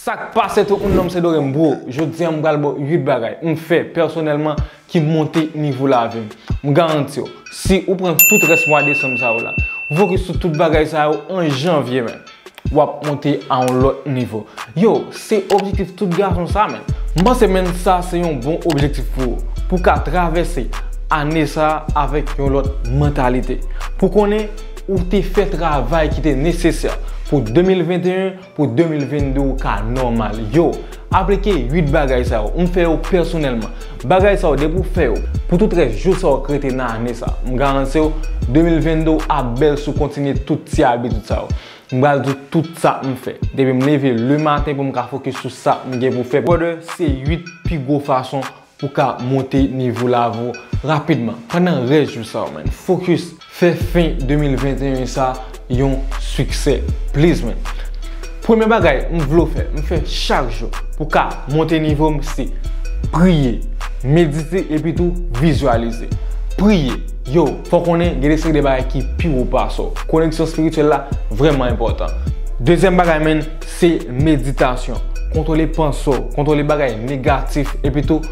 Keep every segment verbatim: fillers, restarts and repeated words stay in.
Sa k pase tout moun, non m se Dorem, bro. Jodi a m pral ba w uit bagay m fè pèsonèlman ki monte nivo lavi m. M garanti w, si ou pran tout rès mwa desanm sa yo la, ou fokis sou tout bagay sa yo an janvye, menn, w ap monte a yon lòt nivo. Yo, se objektif tout gason sa, menn. M panse, menn, sa se yon bon objektif pou ou, pou w ka travèse ane sa avèk yon lòt mantalite. Pou konnen ou te fè travay ki te nesesè pou de mil venteyen, pou de mil vennde ou ka nòmal. Yo, aplike uit bagay sa yo. M fè yo pèsonèlman. Bagay sa yo, depi w fè yo, pou tout rès jou sa yo k rete nan ane sa, m garanti w, de mil vennde ou ap bèl si w kontinye tout ti abitid sa yo. M pral di w tout sa m fè. Depi m leve lematen pou m ka fokis sou sa m gen pou fè. Brother, se uit pi gwo fason pou ka monte nivo lavi w rapidman. Pandan rès jou sa yo, menn, fokis, fè fen de mil venteyen sa yon siksè. Please, menn. Premye bagay m vle w fè, m fè chak jou pou ka monte nivo m, se priye, medite epi tou vizyalize. Priye. Yo, fò w konnen gen de seri de bagay ki pi wo pase w. Koneksyon espirityèl la vrèman enpòtan. Dezyèm bagay, menn, se meditasyon. Kontwole panse w, kontwole bagay negatif, epi tou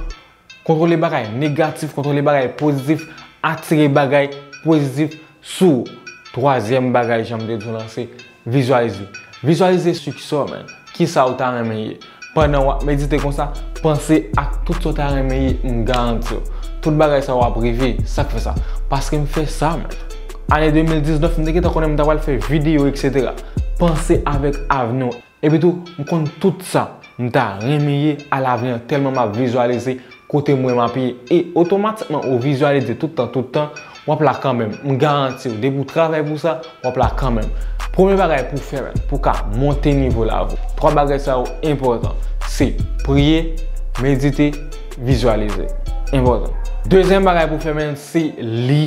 kontwole bagay negatif, kontwole bagay pozitif, atire bagay pozitif sou ou. Twazyèm bagay, jan m te di w lan, se vizyalize. Vizyalize siksè w, menn. Kisa w ta renmen ye? Pandan w ap medite konsa, panse ak tout sa w ta renmen ye, m garanti w, tout bagay sa yo ap rive. Sa k fè sa? Paske m fè sa, menn. Ane de mil diznèf, m te gentan konnen m ta pral fè videyo, etsetera. Panse avèk avni w. Epi tou, m konn tout sa m ta renmen ye alavni an, tèlman m ap vizyalize kote m wè m ap ye. E otomatikman, ou vizyalize tout tan, tout tan, w ap la kanmenm. M garanti w, depi w travay pou sa, w ap la kanmenm. Premye bagay pou w fè, menn, pou w ka monte nivo lavi w. Twa bagay sa yo enpòtan. Se priye, medite, vizyalize. Enpòtan. Dezyèm bagay pou w fè, menn, se li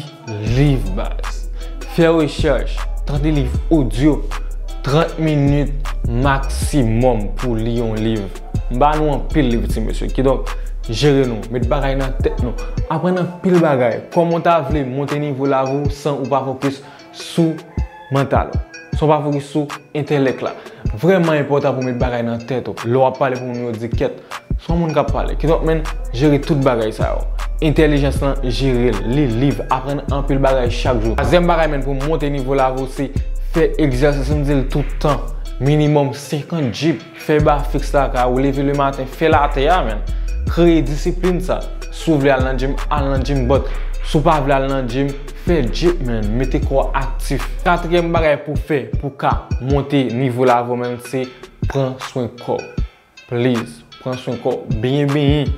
liv, baz. Fè rechèch, tande liv odyo, trant minit maksimòm pou li yon liv. M ba nou anpil liv, ti mesye. Kidonk, jere nou, met bagay nan tèt nou. Aprann anpil bagay. Kòman w ta vle monte nivo lavi w san ou pa fokis sou mantal ou? San w pa fokis sou entèlèk la? Vrèman enpòtan pou w met bagay nan tèt ou. Lè w ap pale pou moun yo, di kèt, se yon moun k ap pale. Kidonk, menn, jere tout bagay sa yo. Entèlijans lan, jere l. Li liv, aprann anpil bagay chak jou. Twazyèm bagay, menn, pou monte nivo lavi w, se fè egzèsis, m di l tout tan. Minimòm senkant jip. Fè ba fiks lakay ou, leve lematen, fè l atè a, menn. Kreye disiplin sa. Si w vle al nan gym, al nan gym, but si w pa vle al nan gym, fè jip, menn. Mete kò w aktif. Katriyèm bagay pou w fè pou w ka monte nivo lavi w, menn, se pran swen kò w. Please, pran swen kò w byen, byen.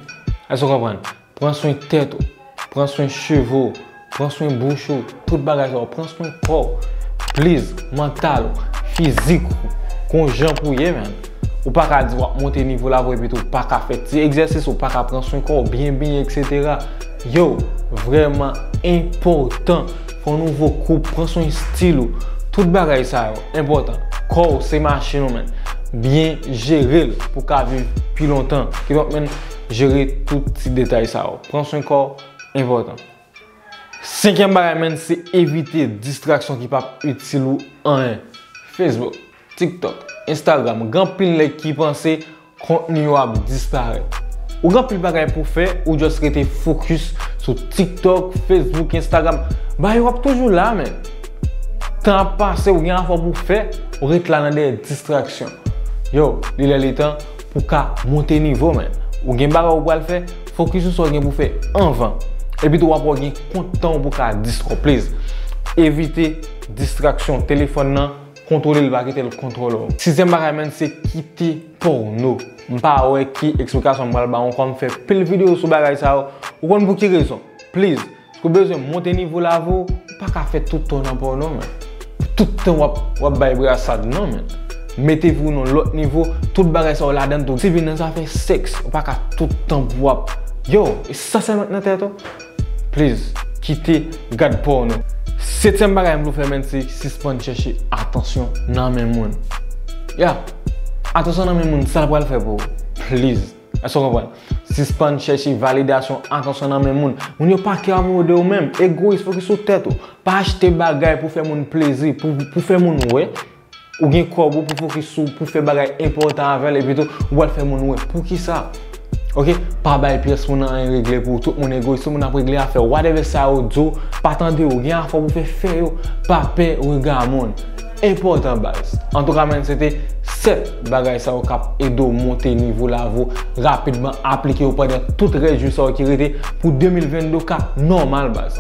Èske w konprann? Pran swen tèt ou, pran swen cheve w, pran swen bouch ou, tout bagay sa yo. Pran swen kò w. Please, mantal ou, fizik ou, gon jan pou w ye, menn. Ou pa ka di w ap monte nivo lavi w epi tou w pa ka fè ti egzèsis, ou pa ka pran swen kò w byen, byen, etsetera. Yo, vrèman enpòtan. Fè yon nouvo koup, pran swen estil ou. Tout bagay sa yo enpòtan. Kò w se machin ou, menn. Byen jere l pou w ka viv pi lontan. Kidonk, menn, jere tout ti detay sa yo. Pran swen kò w, enpòtan. Senkyèm bagay, menn, se evite distraksyon ki p ap itil ou anyen. Facebook, TikTok, Instagram, gen anpil nèg ki panse kontni yo ap disparèt. Ou gen anpil bagay pou w fè, ou just rete fokis sou TikTok, Facebook, Instagram. Bagay yo ap toujou la, menn. Tan ap pase, ou gen afè pou w fè, ou ret la nan dèyè distraksyon. Yo, li lè li tan pou w ka monte nivo, menn. Ou gen bagay ou pral fè, fokis sou sa w gen pou w fè anvan. Epi tou, w ap wè w gen kont tan w pou w ka distrè w, please. Evite distraksyon. Telefòn nan, kontwole l, pa kite l kontwole w. Sizyèm bagay, menn, se kite pòno. M pa wè ki eksplikasyon m pral ba w ankò, m fè pil videyo sou bagay sa yo. Ou konn pou ki rezon? Please, si w bezwen monte nivo lavi w, ou pa ka fè tout tan w nan pòno, menn. Tout tan w ap, w ap bay brasad, non, menn. Mete vi w nan lòt nivo, tout bagay sa yo ladan tou. Si vin nan zafè sèks, ou pa ka tout tan pou w ap, yo, e sa sèlman k nan tèt ou. Please, kite gad pòno. Setyèm bagay m vle w fè, menn, se sispann chèche atansyon nan men moun. Ya, atansyon nan men moun, sa l pral fè pou ou? Please. Èske w konprann? Sispann chèche validasyon, atansyon nan men moun. Moun yo pa ka ap ede w menm. Egoyis, fokis sou tèt ou. Pa achte bagay pou fè moun plezi, pou, pou fè moun wè. Ou gen kòb ou pou fokis sou, pou fè bagay enpòtan avè l, epi tou, ou pral fè moun wè. Poukisa? Ok, pa bay pyès moun anyen regle pou ou. Tout moun egoyis, tout moun ap regle afè w. Whatever sa yo di w, pa tande yo. Gen afè w pou fè, fè yo. Pa pè rega moun. Enpòtan, baz. Antouka, menn, se te sèt bagay sa yo k ap ede w monte nivo lavi w rapidman. Aplike yo pandan tout rès jou sa yo ki rete pou de mil vennde ka nòmal, baz.